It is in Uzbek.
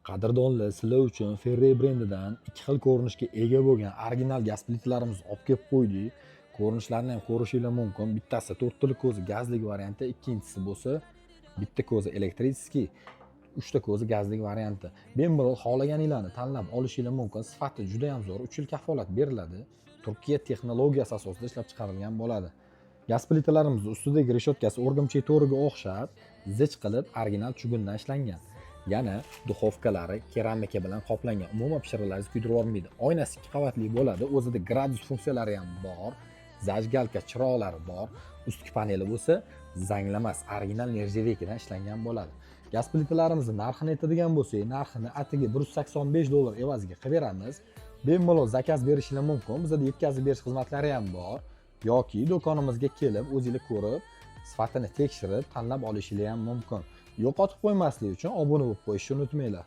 Qadrdonlar, sizlar uchun Ferre brendidan ikki xil ko'rinishga ega bo'lgan original gaz plitalarimizni olib kelib qo'ydik. Ko'rinishlarini ham ko'rishinglar mumkin. Bittasi to'rttalik ko'zi gazlik varianti, ikkinchisi bo'lsa bitta ko'zi электрический, uchta ko'zi gazlik varianti. Bemalol xohlaganinglarni tanlab olishinglar mumkin. Sifati juda ham zo'r, 3 yil kafolat beriladi. Turkiya texnologiyasi asosida ishlab chiqarilgan bo'ladi. Gaz plitalarimizni ustidagi reshotkasi o'rgimchak to'riga o'xshab, zich qilib original чугун dan ishlangan. Yana духовка lari keramika bilan qoplangan. Umuman pishiriqlaringizni kuydirib yubormaydi. Oynasi ikki qavatli bo'ladi. O'zida gradus funksiyalari ham bor. Зажигалка chiroqlari bor. Ustki paneli bo'lsa zanglamas, original нержавейка dan ishlangan bo'ladi. Gaz plitalarimizni narxini aytadigan bo'lsak, narxini atigi 185 dollar evaziga qilib beramiz. Bemalol заказ berishinglar mumkin. Bizada yetkazib berish xizmatlari ham bor. Yoki do'konimizga kelib, o'zinglar ko'rib, sifatini tekshirib, tanlab olishinglar ham mumkin. Yo'qotib qo'ymaslik uchun obuna bo'lib qo'yishni unutmanglar.